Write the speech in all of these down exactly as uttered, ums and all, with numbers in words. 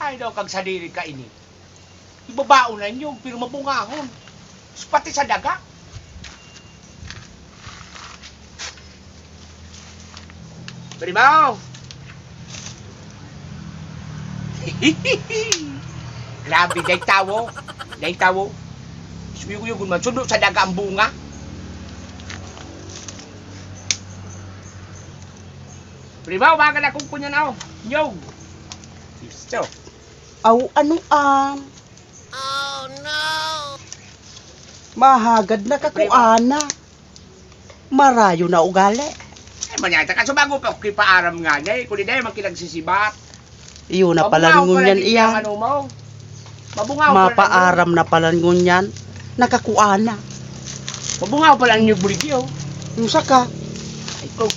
Ay daw kag sadiri kaini. Ibabaon na inyo, pero mabungahon. Pati sa daga. Paribaw! Grabe, day tawo. Day tawo. Suyog-yugon man. Sundo sa daga ang bunga. Paribaw, baga na kung kunya na, oh. Nyog. Isto. Aw, ano an? Mahagad na kakuana. Marayo na ugali. Ay, manyata ka, subago pa, okay, paaram nga, day. Kung di, day, man kinagsisibat. Iyo na pala Mabungaw ngunyan pala di iya. Ano mo? Mabungaw pala Mapaaram na pala ngunyan. Nakakuana. Mabungaw pala ang inyong buligyo. Yung saka. Ay, ko.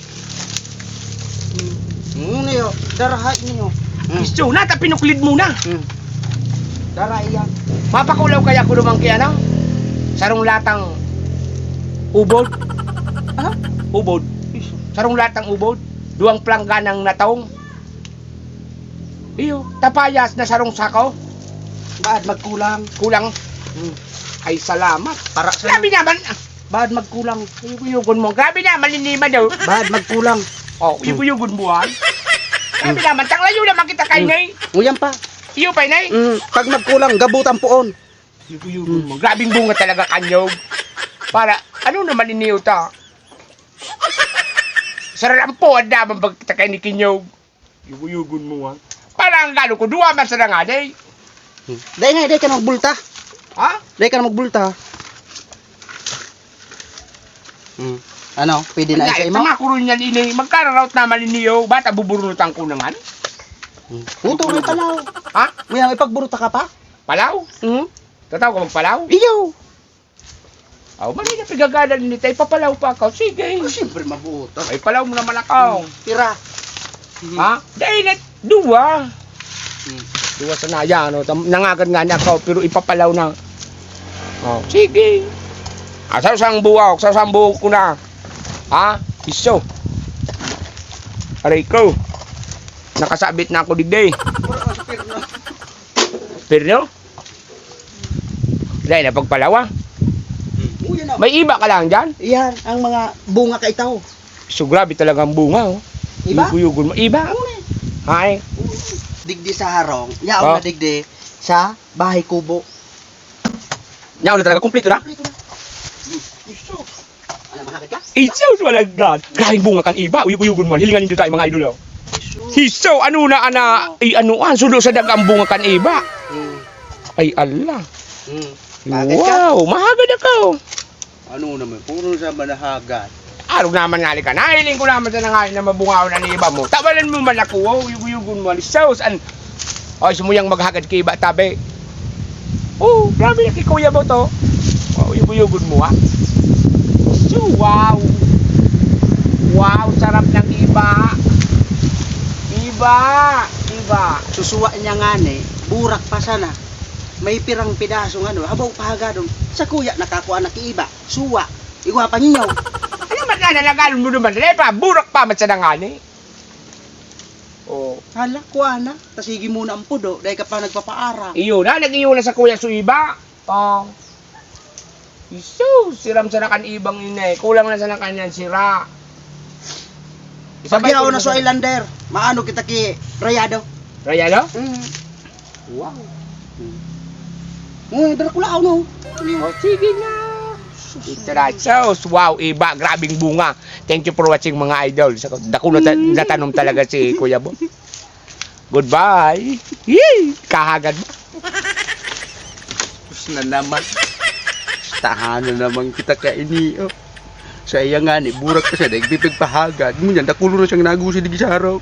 Hmm, niyo, darahay niyo. Hmm. Isto, nata pinuklid mo na. Hmm. Darahay yan. Mapakulaw kaya ko naman kaya na? Sarong latang ubod. Ano? Ubod. Sarong latang ubod. Duwang plangganang natong. Iyo, tapayas na sarong sako. Baad magkulang. Kulang. Hmm. Ay, salamat. Para sa Grabe naman. Baad magkulang. Uyog-uyogon mo. Grabe naman, linima daw. Baad magkulang. Oh, uyog-uyogon mo, ah. Grabe naman. Tanglayo naman kita kay Hmm. Nay. Uyan pa. Iyo pa, Nay. Mm, pag magkulang, gabutan poon. Uyog-uyogon mo. Grabing bunga talaga, kanyog. Para, ano naman iniyo ta? Sararampo, ang damang pagkita kay ni Kinyog. Uyog-uyogon mo, ha? Parang ang galo ko, duwa man sa nangani. Hmm. Dai nga, dai ka na magbulta. Ha? Dai ka na magbulta. Hmm. Ano, pwede na Ay, sa imo? Tama ko rin yan, ini. Magkararaot naman iniyo. Bata, buburunutan ko naman. Hmm. Puto, may palaw. Ha? May, may pagburuta ka pa? Palaw? Hmm? Tataw ka magpalaw? Iyo. Aw, mali na pigagalan ni Tay, papalaw pa ako. Sige. Oh, siyempre, mabuot, ah. Ay, palaw mo naman ako. Tira. Ha? Dahil na, duwa. Hmm. Duwa sa naya, ano, tam-, nangagan nga niya ako, pero ipapalaw na. Oh, sige. Ah, sa isang buwak, sa isang buwak ko na. Ha? Iso. Aray ko. Nakasabit na ako digdi. Wala ka sa pirno. Pirno? Dahil na pagpalawa. Hmm. Uy, yan, oh. May iba ka lang dyan? Yan, ang mga bunga kaitaw. So, grabe talaga ang bunga, oh. Iba? Yugo-yugo mo. Iba? Ano na? Ay. Digdi sa harong. Yaon Oh. na digdi sa bahay kubo. Yaon na talaga, kumpleto na? Kumpleto na. Hmm. Gusto. Ano, mahagad ka? Isus, walang God. Grabing bunga kan iba. Uyog-uyogon mo. Hilingan nindo tayo, mga idol, oh. Hiso, ano na, ana, i-ano, ah, sulo sa daga ang bunga kan iba. Hmm. Ay, ala. Hmm. Mahagad ka? Wow, mahagad ako. Ano naman, puro sa manahagad. Arog naman nga ka. Nahiling ko naman sa nangain na mabungaon ang iba mo. Tawalan mo man ako, oh, uyog-uyogon mo. Hisos, an-, Oy, sumuyang maghagad ki iba tabi. Oh, grabe na ki Kuya Boto. Oh, uyog-uyogon mo, ha? So, wow. Wow, sarap ng iba. Iba, iba. Susuwa niya ngani, burak pa sana. May pirang pidasong ano, habaw pahagadon. Sa kuya, nakakua na ki iba. Suwa. Igwa pa ninyo. Ano man na, nalagal mo naman, dali pa, burak pa man sana ngani. Oh. Hala, kuha na. Ta sige muna ang pudo, dahil ka pa nagpapaara. Iyo na, nag-iyo na sa kuya su iba. Oh. Isus, siram sana kan ibang ini. Kulang na sana kanyan sira. Isa pa Pagyaw ito na sa sana. Islander, maano kita ki Rayado? Rayado? Mm. Wow. Mm. Oh, dara ko lang, no? Oh, sige na. Ito na. So, wow, iba, grabing bunga. Thank you for watching, mga idol. Sa, dako na ta-, natanom talaga si Kuya Bo. Goodbye. Yay! Kahagad. Tapos na naman. Tahan na naman kita kaini, oh. Sa iya nga ni, burak ka siya, daig pipigpahagad. Ngunyan, dakulo na siyang nagusi di gisarok.